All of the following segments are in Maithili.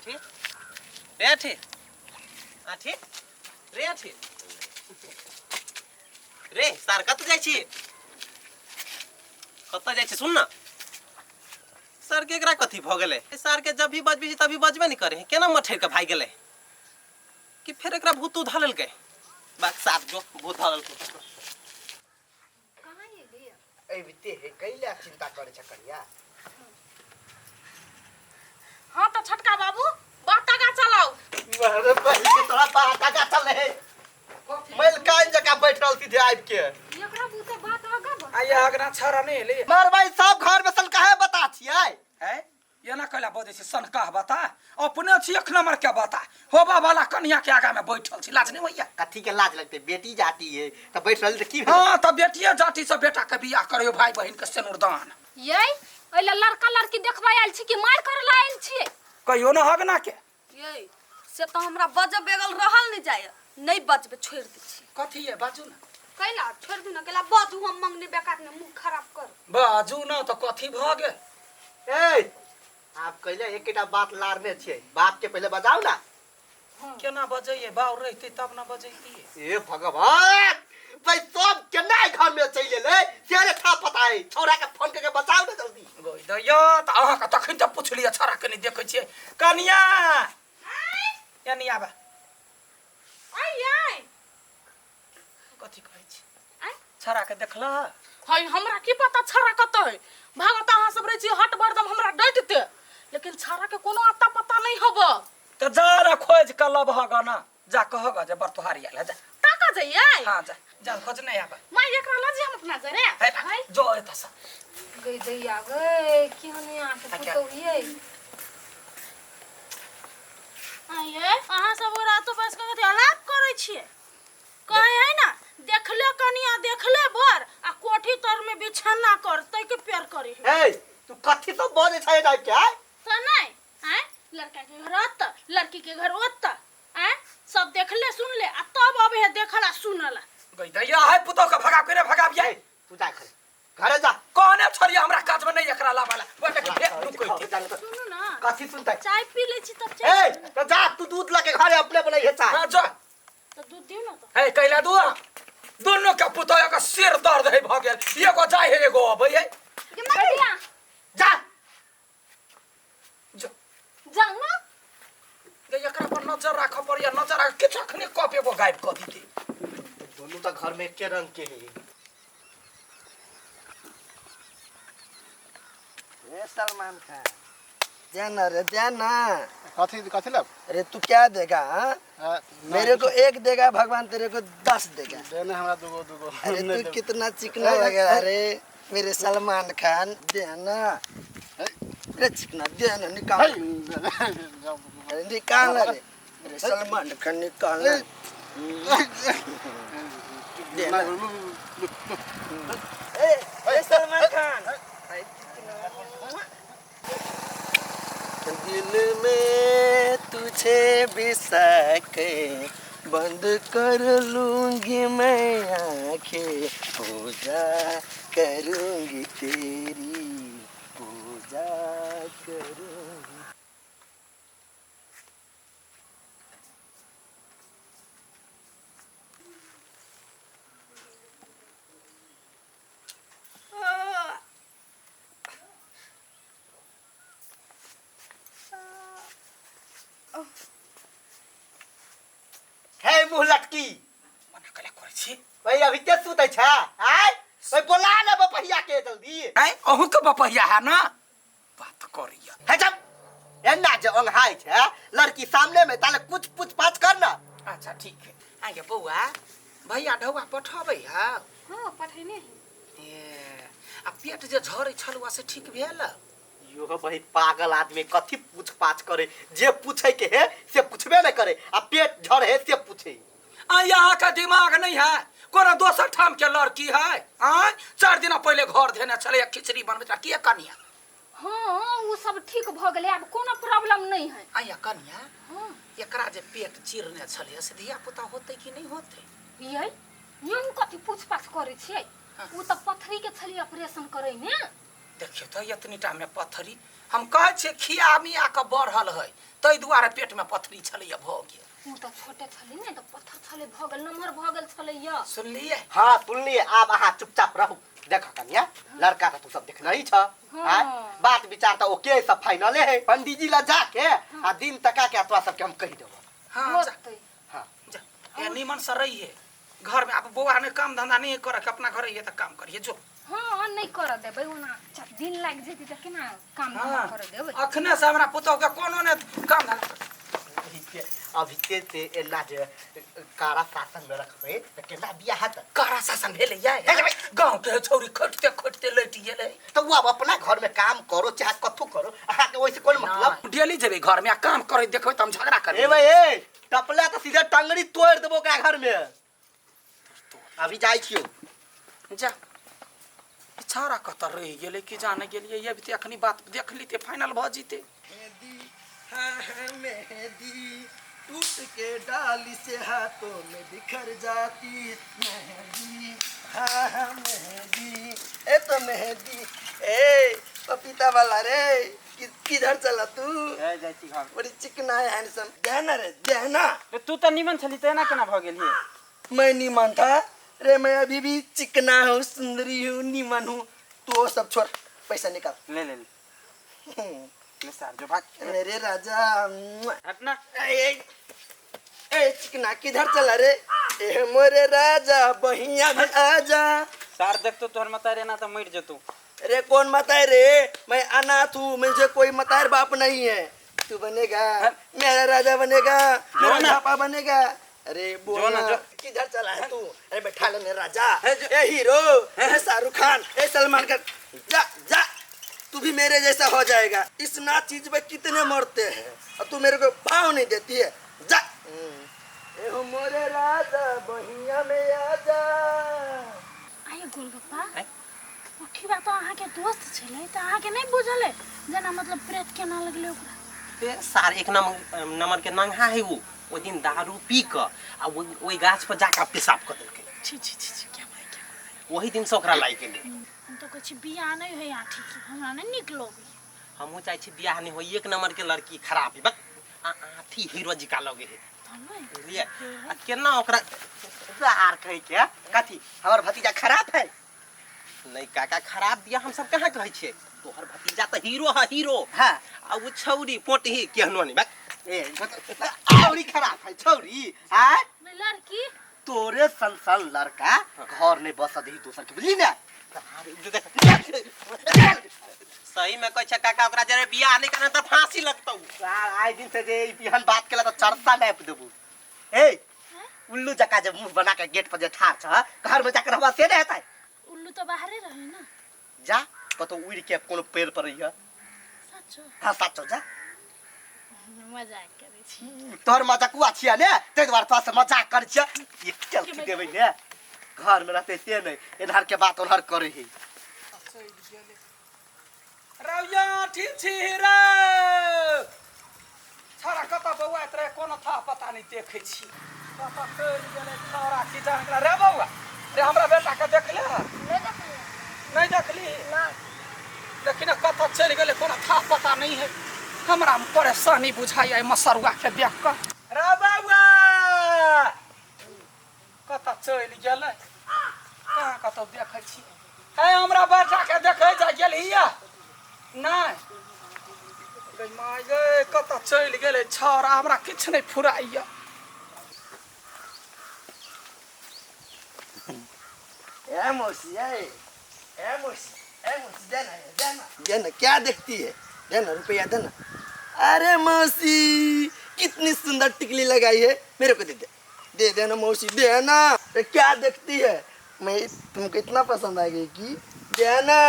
आठी रे आठी आठी रे आठी रे सार कतऽ जाइ छी कतऽ जाइ छी सुन ना सर के एकरा कथी भऽ गेलै सर के जब भी बजबै छी तभी बजबे नहि करे केना मठैर के भागि गेलै कि फेर एकरा भूत धऽ लेलकै बात साफ जो भूत धऽ लेलकै। कहाँ एलियै? अबिते है कैला चिंता करे छ कनिया। हाँ तो छोटका बाबू बात आगा चलाओ। अरे बहिन के तोरा बात आगा चले है। मलकाइन जका बैठल सीधे आबि के। एकरा बुते बात आगा बढ़। आइया अगना छाड़ा नहीं ले। मारबाई सब घर में सन काहे बता छियै? है एना कैला बजै छी सनकाह बता अपने छी एक नंबर के बता होबा वाला कन्या के आगा में बैठल छी लाज नहीं होइया। कथी के लाज लगते बेटी जाती है त बैठ रहल त की भेल? हाँ त बेटिए जाति से बेटा के बियाह करियो भाई बहिन के सिनुरदान। ये ओइला लड़का लड़की देखबा आयल छी कि मार करे ला आयल छी? कहियो न हगना के। ये से तो हमरा बजब बेगल रहल नहीं जाय नहीं बजबे छोड़ दै छी। कथी है बाजू ना। कैला छोड़ दू ना कैला बाजू हम मंगने बेकार ने मुंह खराब कर। बाजू ना तो कथी भ गेल? ए आप कैला एकेटा बात लारने छियै बाप के पहले बजाउ ना। हाँ। केना बजैये बाउ रहते तब ना बजैतिए। ए भगवान भाई सब केना घर में चलि एलै से रे था पता है छौड़ा के फोन करके बचाउ ना जल्दी। गोइ दैया त अहाँ के तखन त पुछलियै छौड़ा के नहीं देखै छियै। कनिया यानी आबा। आई आई कथी कहै छी? आँय? छौड़ा के देखला? हई हमरा की पता छौड़ा कतऽ है भागत अहाँ सब रहै छी हट बरदम हमरा डटते लेकिन छौड़ा के कोनो अता पता नहीं हब। त जा रे खोज के लबह ग ना जा कह ग जे बरतोहारी आयल है जा। ताका जइयै? हाँ जा जा खोज नहीं आबा। माय एकरा लऽ जे हम अपना जरे। हे बा, जो एतऽ से। गई दैया गई केहन अहाँ के अच्छा। पुतहु यै? आइये अहाँ सब गोरा तो बस के अलाप करै छियै कहे है ना देखले कनिया देखले बर आ कोठी तर में बिछाना कर तै के प्यार करे है। ए तू कथी सब बजै छै जाय के आय? तो नहीं आय लड़का के घर ओत लड़की के घर ओत आय सब देखले सुनले आ तब अबे है देखला सुनला। गई दैया है पुतोह के भगाब के रे भगाबियै। तू जा घरे घरे जा। कहने छलियै हमरा काज में नहीं एकरा लाबा ला ओइ के फेर रुकै छी। सुनू ना कथी सुनतै? चाय पी लै छी तब चाय। ए तो जा तू दूध लके घरे अपने बनाइहे चाय। हां जा। तो दूध दियौ ना तो। हे कैला दूध दोनों के पुतोह के सिर दर्द है भ गेल एगो जाय है एगो अबै है। बढ़िया। जा। जो। जाऊ ना। जे एकरा पर नजर राखऽ पड़ैया नजर राख किछु अखने कप एगो गायब कऽ दितै। दोनों तो घर में एके रंग के है। ए सलमान खान जाना रे जाना। कथी कथी लब? अरे तू क्या देगा? हाँ? हाँ, मेरे को एक देगा भगवान तेरे को 10 देगा। देने हमरा दुगो दुगो। अरे नहीं तू देब। कितना चिकना लगे अरे मेरे सलमान खान देना। अरे चिकना देना निकाल। अरे निकाल अरे। अरे सलमान खान निकाल। देना। ए, ए सलमान खान। दिल में तुझे बिसा के बंद कर लूंगी मैं आंखें पूजा करूंगी तेरी पूजा करूंगी। हे मुँह लटकी। मना कला करै छी। भाई अभी के सुतै छै? आय भाई बोला ना बपहिया के जल्दी। आय अहू के बपहिया है ना बात करिया। हे जब एना जे ओंघाय छै लड़की सामने में ताले कुछ पूछ पाछ कर ना। अच्छा ठीक है। आगे बौआ भैया ढौआ पठबै है? हाँ पठेने है। ए आ पेट जे झरै छलुआ से ठीक भेल? यो भाई पागल आदमी कथी पूछ पाछ करे जे पूछे के है से पूछबे न करे आ पेट झर है से पूछे। आ यहाँ का दिमाग नहीं है कोनो दोसर ठाम के लड़की है। आ 4 दिन पहले घर धेने छलै खिचड़ी बनबैत रह के कनिया? हाँ वो सब ठीक भ गेलै आब कोनो प्रॉब्लम नहीं है। आया कनिया हाँ। एकरा जे पेट चिरने छलै से धिया पुता होतै कि नहीं होतै? ये यूं कथी पूछ पाछ करै छियै? हाँ। उ त पथरी के छली ऑपरेशन करै ने। देखियौ तऽ एतनी टा में पथरी। हम कहै छियै खिया मिया के बढ़ल है, ताहि दुआरे पेट में पथरी छलैया भऽ गेल। ओ तऽ छोटे छलै ने तऽ पत्थर छलै भऽ गेल, नमहर भऽ गेल छलैया। सुनलियै? हाँ सुनलियै। आब अहाँ चुपचाप रहू। देख कनिया, लड़का तऽ तू सब देखने ही छ। हाँ। बात विचार तऽ ओके सब फाइनले है। पंडीजी ला जाके आ दिन तका के तोरा सबके हम कहि देबो। हाँ, जा। होतै। हाँ। जा। ए निमन से रहिए घर में। अब बौआ ने काम धंधा नहीं करे के, अपना घर रहिए तऽ काम करिए जो। हाँ, नहीं कर देबै ओना, दिन लागि जेतै तऽ केना काम धंधा हाँ। कर देबै? अखने से हमरा पुतोह के कोनो ने काम धंधा। अभी से एना जे कारा शासन में रखबै तऽ केना बियाह हेतै? कारा शासन भेलै ये गाँव के छौरी खटते खटते लटि गेलै। तऽ ओ आब अपना घर में काम करो चाहे कथू करो, अहाँके ओहिसँ कोन मतलब? डेली जेबै घर में आ काम करे देखबै तऽ हम झगड़ा करबै। ए भाई ए टपला तऽ सीधे टंगड़ी तोड़ि देबो ओकरा घर में। अभी जाइ छियौ। जा, छौड़ा कतऽ रहि गेलै कि जाने गेलियै। ये भी अखनी बात देख लीते फाइनल भऽ जीते। मेहंदी, हाँ हाँ मेहंदी टूट के डाली से हाथों में बिखर जाती मेहंदी, हाँ हाँ मेहंदी, ए तो मेहंदी। ए पपीता वाला रे, किधर चला तू? जाइ छी घर। बड़ी चिकना है, हैंडसम। देना रे देना। रे, तू तऽ निमन छली तऽ एना केना भऽ गेलियै? मैं नीमन था रे, मैं अभी भी चिकना हूँ, सुंदरी हूँ, नीमन हूँ। तू वो सब छोड़, पैसा निकाल। ले ले ले ले सार जो भाग। मेरे राजा। हट ना। ए, ए चिकना किधर चला रे? ए मोरे राजा बहिया में आजा। सार देखतो तोहर मतारी एना तऽ मरि जेतौ। अरे कौन मताई रे? मैं अनाथ हूँ, मुझे कोई मतार बाप नहीं है। तू बनेगा मेरा राजा, बनेगा मेरा ना। पापा बनेगा। अरे बोल ना, जो। किधर चला है तू? अरे बैठा ले मेरा राजा। ए हीरो, ए शाहरुख खान, ए सलमान खान, जा जा, तू भी मेरे जैसा हो जाएगा। इस ना चीज पे कितने मरते हैं और तू मेरे को भाव नहीं देती है। जा। ए हो मोरे राजा बहिया में आजा। आइए गोलगप्पा, उठीबा तऽ अहाँके दोस्त छलै तऽ अहाँके नहि बुझलै जेना मतलब प्रेत केना लगलै ओकरा? ए सार एक नंबर नंबर के नंगा है वो। ओहि दिन दारू पी कऽ आ ओहि गाछ पर जाकऽ पेशाब कऽ देलकै। छी छी छी छी, क्या भाई क्या। ओहि दिन से ओकरा लागि गेलै। हम तऽ कहै छी बियाह नहि होइ आठी के, हमरा नहि नीक लगै। हमहूँ चाहै छी बियाह नहि होइ, एक नंबर के लड़की खराब है बक आ आठी हीरो जिका लगे है। तहन नहि बुझलियै? आ केना ओकरा आर कहै के कथी हमर भतीजा खराब है? नहीं काका, खराब दिया हम सब कहाँ कहै छियै। तोहर भतीजा तऽ हीरो है, हीरो। हाँ। आ ओ छौरी पोटही केहनो नहीं बक। ए औरी खराब है छौरी। आय नहि लड़की। तोरे सन सन लड़का घर नहीं बस दही दोसर के, बुझली ना? सही में कहै छै काका, ओकरा जरे बियाह नहीं करना तऽ फांसी लगतौ। यार आइ दिन से जे ई बिहन बात केला तऽ चर्चा नापि देबू। ए उल्लू जका जे मुंह बना के गेट पर जे ठाढ़ छ, घर में जाके रहबा से नहीं हेतै? उल्लू तऽ बाहरे रहै ना। जा कतौ उड़ि के कोनो पेड़ पर रहिह। सचो? हाँ सचो, जा। मजाक करै छी। तोहर मजाकुआ छियै ने, ताहि दुआरे तोरा से मजाक करै छियै। एक चलती देबै ने, घर में रहते से नहीं, इधर के बात उधर करे है। रौया ठीक छी रे। छौड़ा कतऽ बौआइत रहे कोनो था पता नहीं, देखै छी कतऽ चलि गेलै छौड़ा की जान गेलै। रे बौआ रे, हमरा बेटा के देखले? नहि देखलियै। नहीं देखली? नहि। देखी ने कतऽ चलि गेलै, कोनो था पता नहीं है। हमरा में परेशानी बुझाइया मसरुआ के देख कऽ। रे बौआ कतऽ चलि गेलै, कहाँ कतौ देखै छी। हे हमरा बेटा के देखै जा गेलही? नहि गै माय गै, कतऽ चलि गेलै छौड़ा, हमरा किछु नहि फुराइया। ए मौसी, ए ए मौसी, ए मौसी, देना देना देना। क्या देखती है? देना रुपया देना। अरे मौसी कितनी सुंदर टिकली लगाई है, मेरे को दे दे, दे देना मौसी, देना। अरे क्या देखती है? मैं तुमको इतना पसंद आ गई कि देना।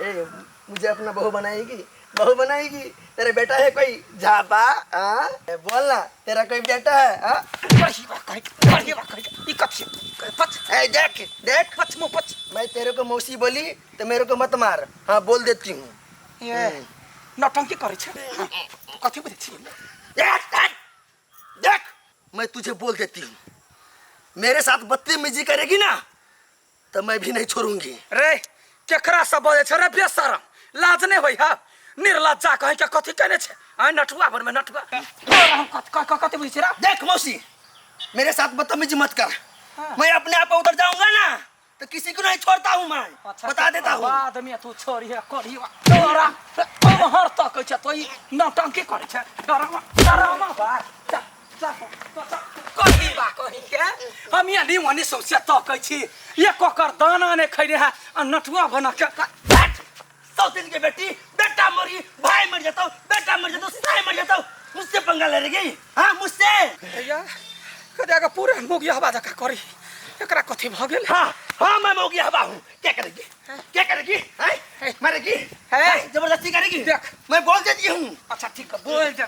ए मुझे अपना बहू बनाएगी? बहू बनाएगी? तेरा बेटा है कोई झापा? हाँ बोलना, तेरा कोई बेटा है? हाँ? बढ़िया कहि, बढ़िया कहि, ई कथी पच। ए देख देख। पच मुँह पच। मैं तेरे को मौसी बोली तो मेरे को मत मार, हाँ बोल देती हूँ। ये नौटंकी करै छै, कथी बुझै छी? देख देख देख, मैं तुझे बोल देती हूँ, मेरे साथ बदतमीजी करेगी ना तो मैं भी नहीं छोड़ूंगी। रे केकरा से बजै छै रे बेशरम लाज नहि होइ है निर्लज्जा कहीं के कथी केने छै आइ नटुआ भर में नटुआ तोरा हम कथ कथी बुझै छी रे देख मौसी, मेरे साथ बदतमीजी मत कर। हाँ। मैं अपने आप उतर जाऊंगा ना तो किसी को नहीं छोड़ता हूँ मैं, अच्छा, बता देता हूँ। बाद में तू छोड़िहे करिहे तोरा हर तकै छै तो ई नौटंकी करै छै डरामा डरामा बा चल चल चल कही बा कही के हम यहाँ निमनी सौंसे तकै छी एक ओकर दाना नहि खैने है आ नटुआ बना के बैठ सौतीन के बेटी, बेटा मरी भाई मर जाता हूँ, बेटा मर जाता हूँ, साई मर जाता हूँ, मुझसे पंगा ले रही हाँ मुझसे। भैया कदे पूरा मोगिया हवा जका करी एकरा कथी भ गेल। हाँ हाँ मैं मोगिया हवा हूँ, क्या करेगी क्या करेगी हैं? मारेगी है? जबरदस्ती करेगी? देख। मैं बोल देती हूँ। अच्छा ठीक है बोल दे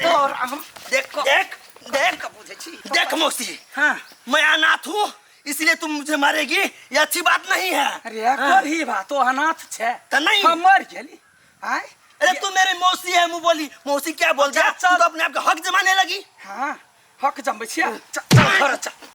तोर हम देख देख देख बुझै छी। देख मौसी, हाँ मैं अनाथ हूँ इसलिए तुम मुझे मारेगी, ये अच्छी बात नहीं है। अरे करही बा तो अनाथ छै त नहीं। हम मर गेली आय। अरे तू मेरी मौसी है, मुँह बोली मौसी क्या बोल दिया, चल। तू तो अपने आप का हक जमाने लगी। हाँ हक जमबै छियै, चल चल घर चल।